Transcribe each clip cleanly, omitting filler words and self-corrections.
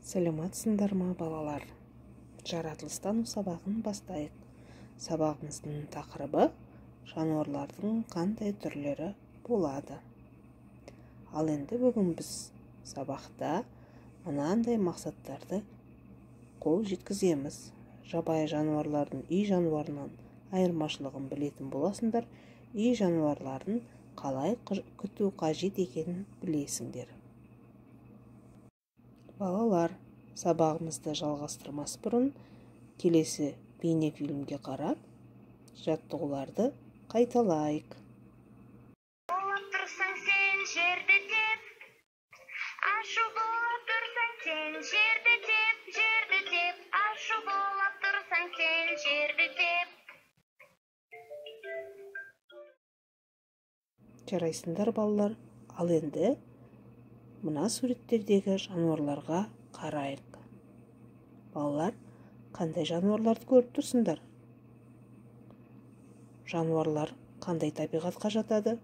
Саламатсыңдар ма, балалар? Жаратылыстану сабағын бастайық. Сабағымыздың тақырыбы жануарлардың қандай түрлері болады. Ал енді бүгін біз сабақта мынандай мақсаттарды қол жеткіземіз. Жабайы жануарлардың үй жануарынан айырмашылығын білетін боласыңдар, үй жануарларын қалай күту қажет екенін білесіңдер. Балалар, сабағымызды жалғастырмас бұрын келесі бейнефильмге қарап, жаттығуларды қайталайық. Болып тұрсаң сен жерді деп, ашу болып тұрсаң сен жерді деп, жерді деп, ашу болып тұрсаң сен жерді деп. Жарайсыңдар, балалар. Ал енді мына суреттердегі жануарларға қарайық. Балалар, қандай жануарларды көріп тұрсыңдар? Жануарлар қандай табиғатқа жатады?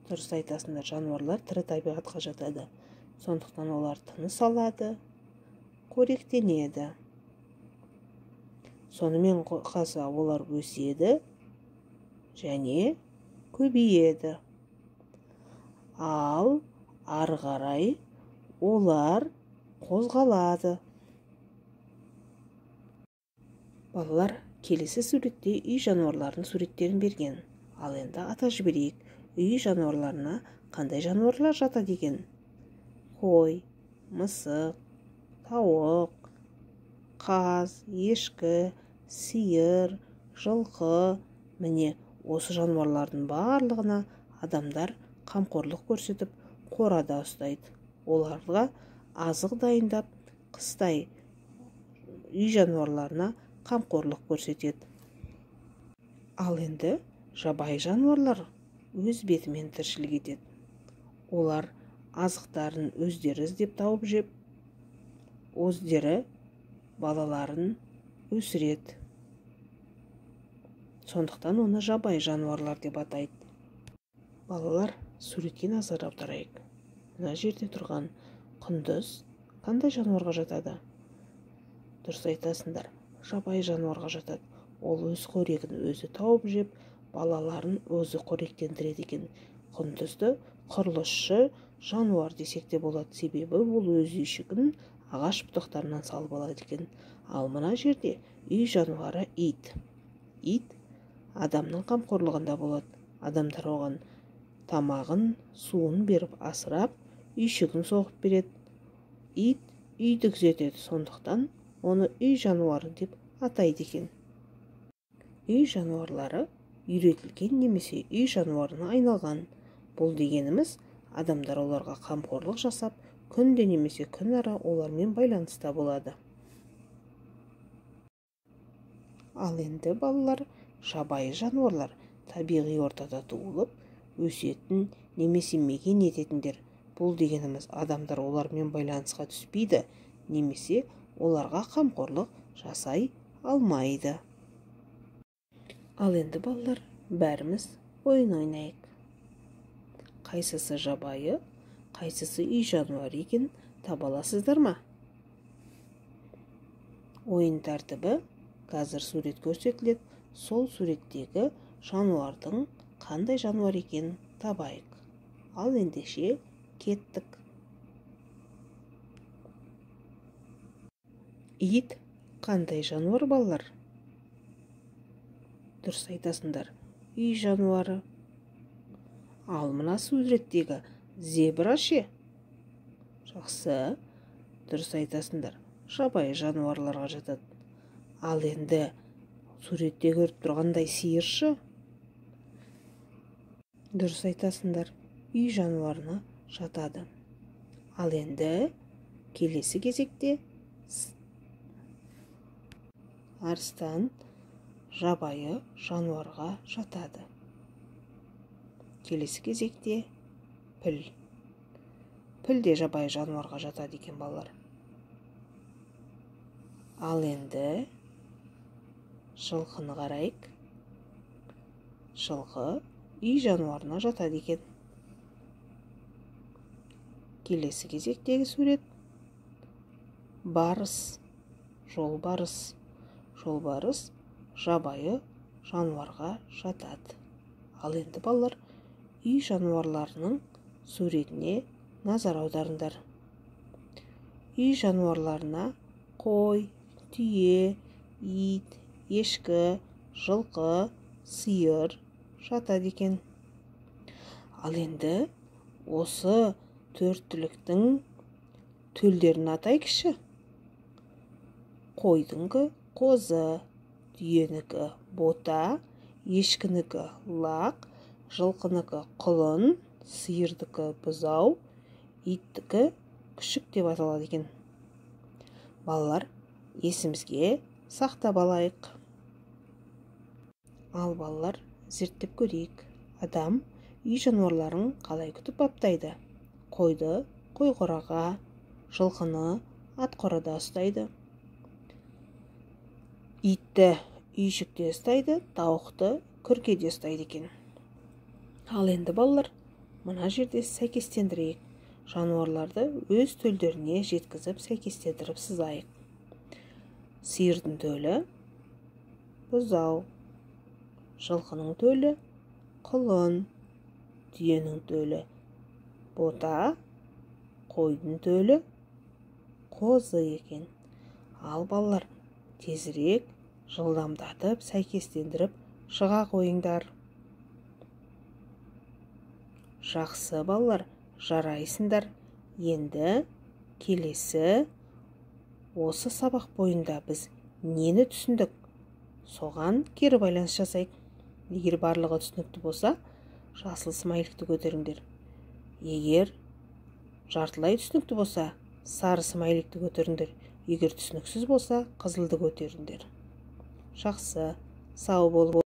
Дұрыс айтасыңдар, жануарлар тірі табиғатқа жатады. Сондықтан олар тыныс алады, қоректенеді. Сонымен қоса олар өседі және көбейеді. Ал ары қарай олар қозғалады. Балалар, келесі суретте үй жануарларының суреттерін берген. Ал енді ата жіберейік. Үй жануарларына қандай жануарлар жатады екен? Қой, мысық, тауық, қаз, ешкі, сиыр, жылқы. Міне, осы жануарлардың барлығына адамдар қамқорлық көрсетіп, қорада ұстайды. Оларға азық дайындап, қыстай үй жануарларына қамқорлық көрсетеді. Ал енді жабайы жануарлар өз бетімен тіршілік етеді. Олар азықтарын өздері іздеп тауып жеп, өздері балаларын өсіреді. Сондықтан оны жабайы жануарлар деп атайды. Балалар, суретке назар аударайық. Мына жерде тұрған құндыз қандай жануарға жатады? Дұрыс айтасыңдар, жабайы жануарға жатады. Ол өз қорегін өзі тауып жеп, балаларын өзі қоректендіреді екен. Құндызды құрылысшы жануар десек те болады, себебі ол өз үйшігін ағаш бұтақтарынан салып алады екен. Ал мына жерде үй жануары ит. Ит адамның қамқорлығында болады. Адамдар оған тамағын, суын беріп асырап, үйшігін соғып береді. Ит үйді күзетеді, сондықтан оны үй жануары деп атайды екен. Үй жануарлары үйретілген немесе үй жануарына айналған. Бұл дегеніміз, адамдар оларға қамқорлық жасап, күнде немесе күнара олармен байланыста болады. Ал енді, балалар, жабайы жануарлар табиғи ортада туылып, өсетін немесе мекен ететіндер. Бұл дегеніміз, адамдар олармен байланысқа түспейді немесе оларға қамқорлық жасай алмайды. Ал енді, балалар, бәріміз ойын ойнайық. Қайсысы жабайы, қайсысы үй жануары екен таба аласыздар ма? Ойын тәртібі: қазір сурет көрсетіледі, сол суреттегі жануардың қандай жануар екенін табайық. Ал ендеше кеттік. Ит қандай жануар, балалар? Дұрыс айтасыңдар, үй жануары. Ал мына суреттегі зебра ше? Жақсы, дұрыс айтасыңдар, жабайы жануарларға жатады. Ал енді суретте көріп тұрғандай сиыршы? Дұрыс айтасыңдар, үй жануарына жатады. Ал енді келесі кезекте арыстан жабайы жануарға жатады. Келесі кезекте піл. Піл де жабайы жануарға жатады екен, балалар. Ал енді жылқыны қарайық. Жылқы үй жануарына жатады екен. Келесі кезектегі сурет Барыс, жолбарыс. Жолбарыс жабайы жануарға жатады. Ал енді, балалар, үй жануарларының суретіне назар аударыңдар. Үй жануарларына қой, түйе, ит, ешкі, жылқы, сиыр жатады екен. Ал енді осы төрт түліктің төлдерін атайықшы. Қойдыңкі қозы, түйенікі бота, ешкінікі лақ, жылқыныкі құлын, сиырдікі бұзау, иттікі күшік деп аталады екен. Балалар, есімізге сақтап алайық. Ал балалар, зерттеп көрейік. Адам үй жануарларын қалай күтіп баптайды? Қойды қой қораға, жылқыны ат қорада ұстайды. Итті үйшікте ұстайды, тауықты күркеде ұстайды екен. Ал енді, балалар, мына жерде сәйкестендірейік. Жануарларды өз төлдеріне жеткізіп, сәйкестендіріп сызайық. Сиырдың төлі бұзау, жылқының төлі құлын, түйенің төлі бота, қойдың төлі қозы екен. Ал балалар, тезірек жылдамдатып, сәйкестендіріп шыға қойыңдар. Жақсы, балалар, жарайсыңдар. Енді келесі осы сабақ бойында біз нені түсіндік, соған кері байланыс жасайық. Егер барлығы түсінікті болса, жасыл смайликті көтеріңдер. Егер жартылай түсінікті болса, сары смайликті көтеріңдер. Егер түсініксіз болса, қызылды көтеріңдер. Жақсы, сау бол.